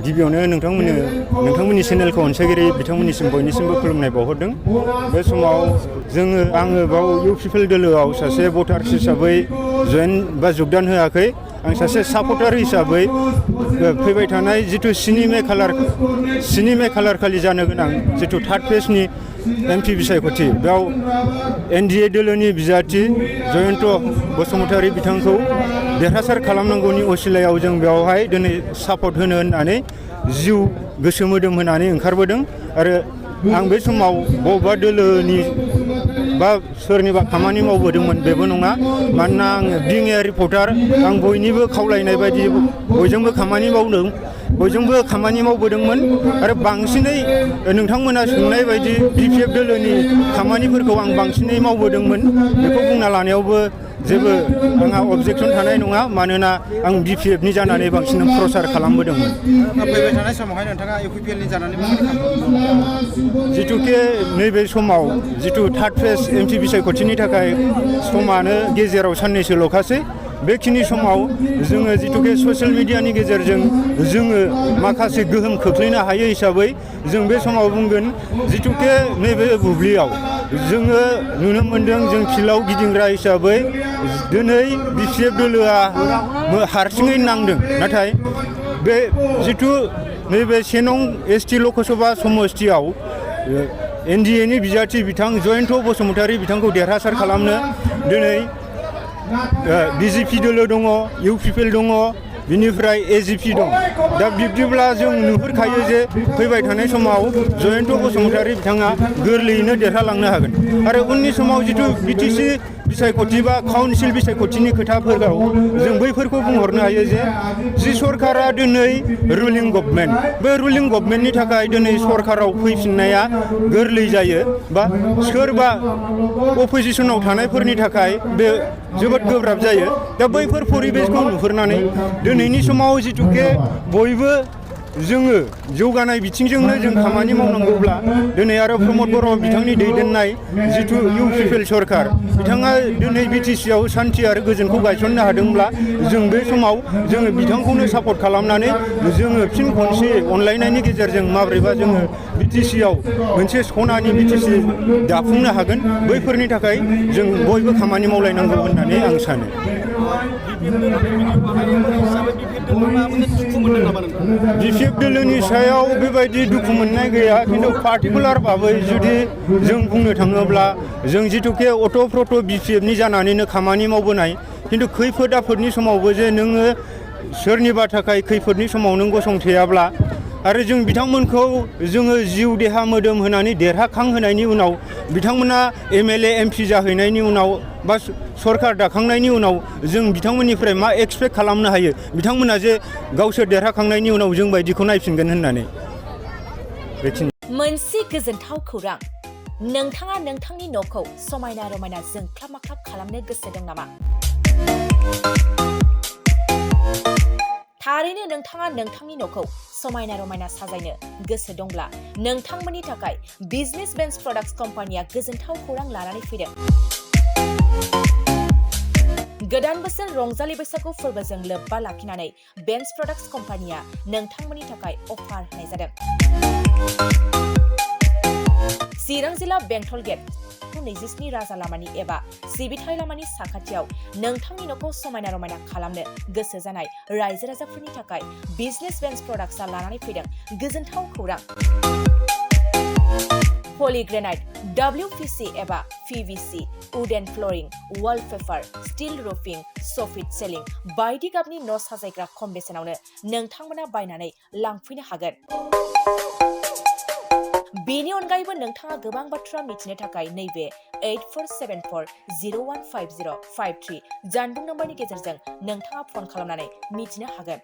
गिबियावनो नोंथांमोननि चेनेलखौ अनसायगिरि बिथांमोननिसिम बयनिसिमबो खुलुमनाय बावहरदों। बे समाव आङो बाव इउपिपिएल दोलोआव सासे भटार्स हिसाबै जगदान होआखै। आं सासे सापर्टार हिसाबै फैबाय थानाय जिथु 7 मे खालार खालि जानो गोनां जिथु 3rd फेजनि एमपि बिसायख'थि बेयाव एनडिए दोलोनि बिजाथि जयन्त बसुमतारी बिथांखौ देरहासार खालामनांगौनि असिलायाव जों बेवहाय दिनै सापर्ट होनो होननानै जिउ गोसो मोदोम होनानै ओंखारबोदों। आरो आं बे समाव बबेबा दोलोनि बा सोरनिबा खामानि मावबोदोंमोन बेबो नङा। मानोना आङो बिं ए रिपर्टार, आं बयनिबो खावलायनाय बायदि बयजोंबो खामानि मावबोदोंमोन। आरो बांसिनै नोंथांमोना सोंनाय बायदि बिपिएफ दोलोनि खामानिफोरखौ आं बांसिनै मावबोदोंमोन। बेखौ बुंना लानायावबो जेबो आंहा अबजेक्सन थानाय नङा, मानोना आं बिपिएफनि जानानै बांसिन प्रसार खालामबोदोंमोन। फैबाय थानाय समावहाय नोंथाङा इउपिपिएलनि जानानै जिथुके नैबे समाव जिथु 3rd फेज एमपि बिसायख'थिनि थाखाय समानो गेजेराव साननैसोल'खासै। बेखिनि समाव जोङो जिथुके ससियेल मिडियानि गेजेरजों जोङो माखासे गोहोम खोख्लैनो हायो हिसाबै जों बे समाव बुंगोन जिथुके नैबे बुब्लियाव जोङो नुनो मोनदों, जों फिल्डआव गिदिंग्रा हिसाबै दिनै बिपिएफ दोलोआ हारसिङै नांदों। नाथाय बे जिथु नैबे 1 नं एसटि लकसभा समस्तियाव एनडिएनि बिजाथि बिथां जयन्त बसुमतारी बिथांखौ देरहासार खालामनो दिनै बिजेपि दोलो दङ, इउपिपिएल दङ, बिनिफ्राय एजिपि दं। दा बिब्दिब्ला जों नुहुरखायो जे फैबाय थानाय समाव जयन्त बसुमतारी बिथाङा गोरलैयैनो देरहालांनो हागोन। आरो उननि समाव जिथु बिटिसि बिसायख'थि बा काउन्सिल बिसायख'थिनि खोथाफोराव जों बैफोरखौ बुंहरनो हायो जे सरकारा दिनै रुलिं गभर्नमेन्ट, बे रुलिं गभर्नमेन्टनि थाखाय दिनै सरकाराव फैफिननाया गोरलै जायो, बा सोरबा अपोजिसनाव थानायफोरनि थाखाय बे जोबोद गोब्राब जायो। दा बैफोर परिबेसखौ नुहुरनानै दिनैनि समाव जिथुके बयबो जोङो जौगानाय बिथिंजोंनो जों खामानि मावनांगौब्ला दिनै आरो प्रमद बर' बिथांनि दैदेननाय जिथु इउपिपिएल सरकार बिथाङा दिनै बिटिसिआव सान्थि आरो गोजोनखौ गायसननो हादोंब्ला जों बे समाव जोङो बिथांखौनो सापर्ट खालामनानै जोङो फिन खनसे अनलायनायनि गेजेरजों माब्रैबा जोङो बिटिसिआव मोनसे सनानि बिटिसि दाफुंनो हागोन। बैफोरनि थाखाय जों बयबो खामानि मावलायनांगौ होननानै आं सानो। बिपिएफ दोलोनि सायाव बेबायदि दुखु मोननाय गैया, खिन्थु पार्टिकुलार भाबै जुदि जों बुंनो थाङोब्ला जों जिथुके अट'प्रट' बिपिएफनि जानानैनो खामानि मावबोनाय, खिन्थु खैफोद आफोदनि समावबो जे नोङो सोरनिबा थाखाय खैफोदनि समाव नों गसंथेयाब्ला आरो जों बिथांमोनखौ जोङो जिउ देहा मोदोम होनानै देरहाखांहोनायनि उनाव बिथांमोना एमएलए एमपि जाहैनायनि उनाव बा सरकार दाखांनायनि उनाव जों बिथांमोननिफ्राय मा एक्सपेक्ट खालामनो हायो, बिथांमोना जे गावसोर देरहाखांनायनि उनाव जों बायदिखौ नायफिनगोन होननानै। मोनसे गोजोनथाव खौरां, नोंथाङा नोंथांनि न'खौ समायना रमायना जोंख्लाब माख्लाब खालामनो गोसो दं नामा? थारैनो नोंथाङा नोंथांनि न'खौ समायना रमायना साजायनो गोसो दंब्ला नोंथांमोननि थाखाय बिजनेस बेन्स प्रडाक्ट्स कम्पानिया गोजोनथाव खौरां लानानै फैदों। गोदान बोसोर रंजालि बैसागु फोरबोजों लोब्बा लाखिनानै बेन्स प्रडाक्ट्स कम्पानिया नोंथांमोननि थाखाय अफार होनाय जादों। चिरां जिल्ला बेंटल गेट 27 राजा लामानि एबा सिबिथाय लामानि साखाथियाव नोंथांनि न'खौ समायना रमायना खालामनो गोसो जानाय रायजो राजाफोरनि थाखाय बिजनेस बेन्स प्रडाक्ट्सआ लानानै फैदों गोजोनथाव खौरां। पलिग्रेनाइट, WPC एबा PVC, wooden flooring, wallpaper, steel roofing, soffit ceiling बायदि गाबनि न' साजायग्रा खम बेसेनावनो नोंथांमोना बायनानै लांफैनो हागोन। बेनि अनगायैबो नोंथाङा गोबां बाथ्रा मिथिनो थाखाय नैबे 8474015053 जानबुं नम्बरनि गेजेरजों नोंथाङा फन खालामनानै मिथिनो हागोन।